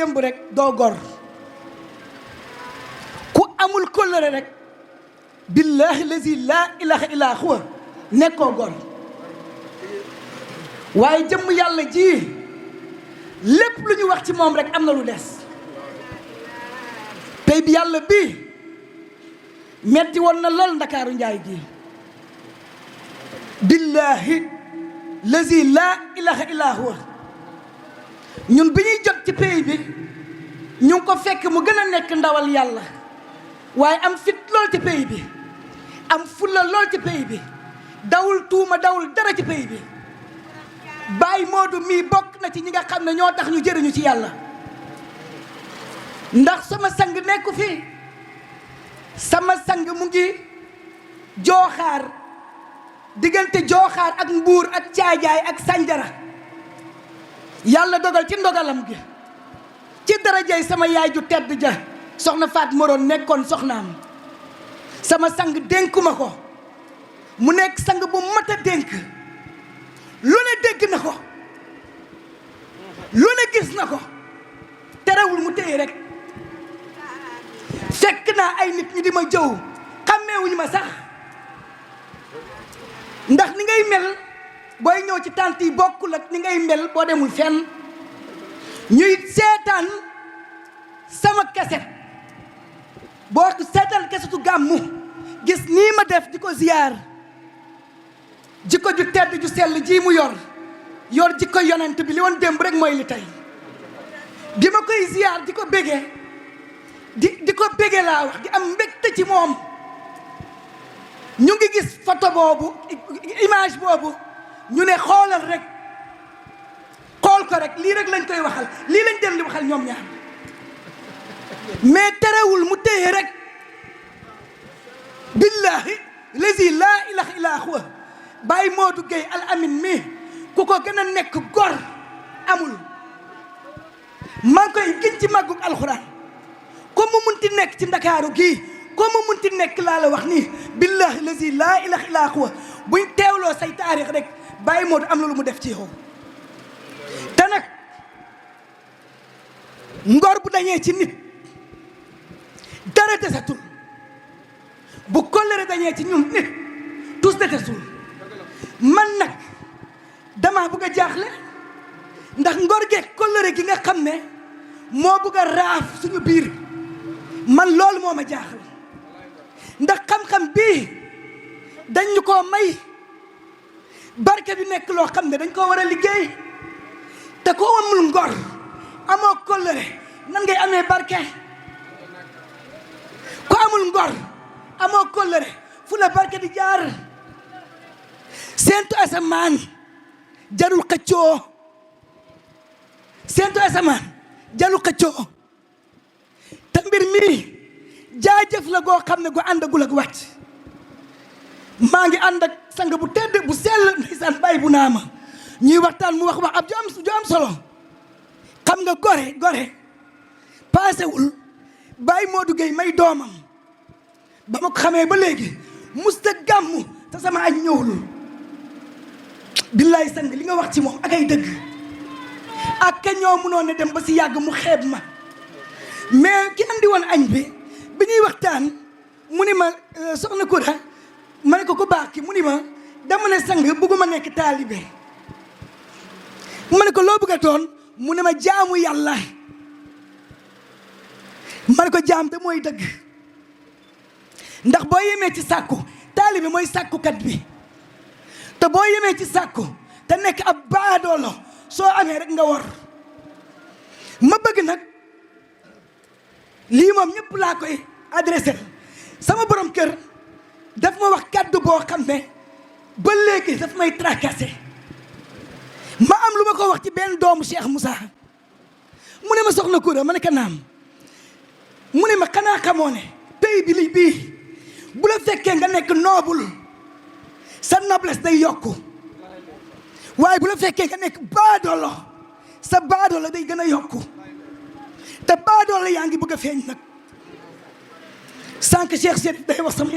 démb rek doo gor ku amul kóllëre rek billahi lazi laa ilaha illa huwa nekkoo gor waaye jëmm yàlla ji lépp lu ñu wax ci moom rek am na lu des tey bi yàlla bii metti woon na lool ndakaaru njaay gi billahi lazi laa ilaha illa huwa ñun bi ñuy jot ci pays bi ñu ngi ko fekk mu gën a nekk ndawal yàlla waaye am fit lool ci pays bi am fulla lool ci pays bi dawul tuuma dawul dara ci pays bi Baye Modou mii bokk na ci ñi nga xam ne ñoo tax ñu jëriñu ci yàlla ndax sama sang nekku fi sama sang mu ngi jooxaar diggante jooxaar ak mbuur ak caajaay ak sanjara yàlla dogal ci ndogalam gi ci darajay sama yaay ju tedd ja soxna Faat Moroon nekkoon soxnaam sama sang dénkuma ko mu nekk sang bu mat a dénk lu ne dégg na ko lu ne gis na ko terewul mu téye rek fekk naa ay nit ñi di ma jëw xàmmeewuñu ma sax ndax ni ngay mel booy ñëw ci tànt yi bokkul ak ni ngay mel boo demul fenn ñuy seetaan sama kaset boo seetaan kasetu gàmmu gis nii ma def di ko ziyaar jikko ju tedd ju sell ji mu yor jikko yonent bi li woon démb rek mooy li tey di ma koy ziyaar di ko bége di ko bége laa wax di am mbégte ci moom ñu ngi gis photo boobu image boobu ñu ne xoolal rek xool ko rek lii rek lañ koy waxal lii lañ dem di waxal ñoom ñaar mais terewul mu téye rek billahi lazi laa ilaha illa huwa Baye Modou Gueye Al Amine mi ku ko gën a nekk gor amul maa ngi koy gën ci màggug alxuraan ko mu munti nekk ci ndakaaru gii ko mu munti nekk laa la wax nii billahi lazi laa ilaha illa huwa buñ teewloo say taarix rek Baye Modou am na lu mu def ci yow te nag ngor bu dañee ci nit dara desatul bu kóllëre dañee ci ñun nit tous desatul man nag dama bëgg a jaaxle ndax ngor geeg kóllëre gi nga xam ne moo bëgg a raaf suñu biir man loolu moo ma jaaxal ndax xam-xam bii dañ ñu koo may barke bi nekk loo xam ne dañ koo war a liggéey te ko amul ngor amoo kóllëre nan ngay amee barke ko amul ngor amoo kóllëre fu la barke di jaar seentu asamaan jarul xëccoo seentu asamaan jarul xëccoo te mbir mi jaajëf la goo xam ne gu àndagul ak wàcc maa ngi ànd ak sang bu tedd bu sell ndeysaan Baye bu naa ma ñuy waxtaan mu wax ab ju am solo xam nga gore paasewul Baye Modou Gueye may doomam ba ma ko xamee ba léegi musta gàmmu te sama añ ñëwul billaay sang li nga wax ci moom ak ay dëgg ak ka ñoo mënoon a dem ba si yàgg mu xeeb ma mais ki andi woon añ bi ñuy waxtaan mu ni ma soxna Koura ma ne ko ku baax ki mu ni ma dama ne sang bëgguma nekk taalibe ma ne ko loo bëgg a doon mu ne ma jaamu yàlla ma ne ko jaam te mooy dëgg ndax boo yemee ci sàkku taalibe mooy sàkkukat bi te boo yemee ci sàkku te nekk ab baadoolo soo amee rek nga war ma bëgg nag lii moom ñëpp laa koy adressé sama borom kër daf ma wax kàddu boo xam ne ba léegi daf may tracassé ma am lu ma ko wax ci benn doomu Cheikh Moussa mu ne ma soxna Koura ma ne ko naam mu ne ma xanaa xamoo ne pays bi bii bu la fekkee nga nekk noble sa noblesse day yokku waaye bu la fekkee nga nekk baadoolo sa baadoolo day gën a yokku te baadoolo yaa ngi bëgg a feeñ nag sànq Cheikh Seydou day wax sama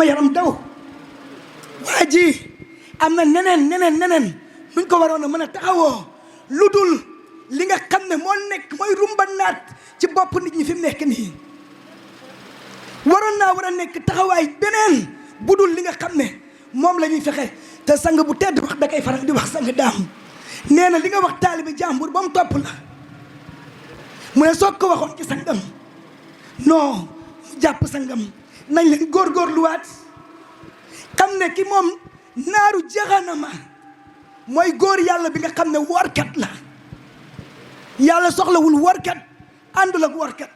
yaram daw waa ji am na neneen nuñ ko waroon a mën a taxawoo lu dul li nga xam ne moo nekk mooy rumba naat ci bopp nit ñi fi mu nekk nii waroon naa war a nekk taxawaay beneen bu dul li nga xam ne moom la ñuy fexe te sang bu tedd wax da koy faral di wax sang daam nee na li nga wax taalibi jàmbur ba mu topp la mu ne soog ko waxoon ci sangam non mu jàpp sangam nañ leen góorgóorluwaat xam ne ki moom naaru jaxanama mooy góor yàlla bi nga xam ne warkat la yàlla soxlawul warkat àndul ak warkat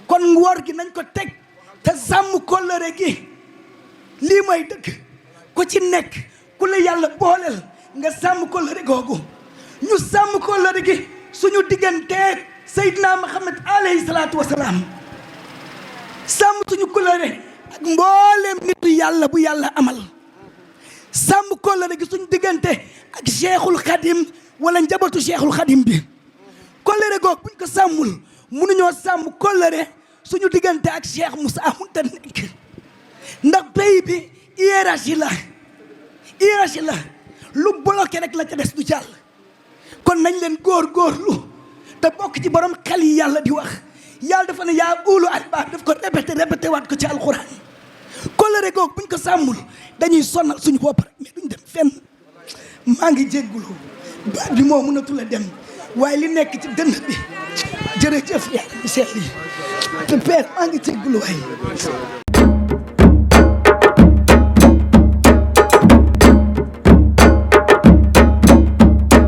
kon wor gi nañ ko teg te sàmm kóllëre gi lii mooy dëgg ku ci nekk ku la yàlla booleel nga sàmm kóllëre googu ñu sàmm kóllëre gi suñu digganteeg Seydina Muhammad alayhi salaatu wasalaam sàmm suñu kóllëre ak mbooleem nitu yàlla bu yàlla amal sàmm kóllëre gi suñu diggante ak Cheikhul Khadim wala njabootu Cheikhul Khadim bi kóllëre googu buñ ko sàmmul mënuñoo sàmm kóllëre suñu diggante ak Cheikh Moussa munta nekk ndax pays bi hiérarchie la lu bloqué rek la ca des du jàll kon nañ leen góorgóorlu te bokk ci borom xel yi yàlla di wax yàlla dafa ne yaa uulu albaab daf ko répété waat ko ci alxuraan kóllëre googu buñ ko sàmmul dañuy sonal suñu bopp rek mais duñ dem fenn maa ngi jéggulu baat bi moo mënatul a dem waaye li nekk ci dënn bi jërëjëf yàlla mi sell yi te père maa ngi jéggulu waaye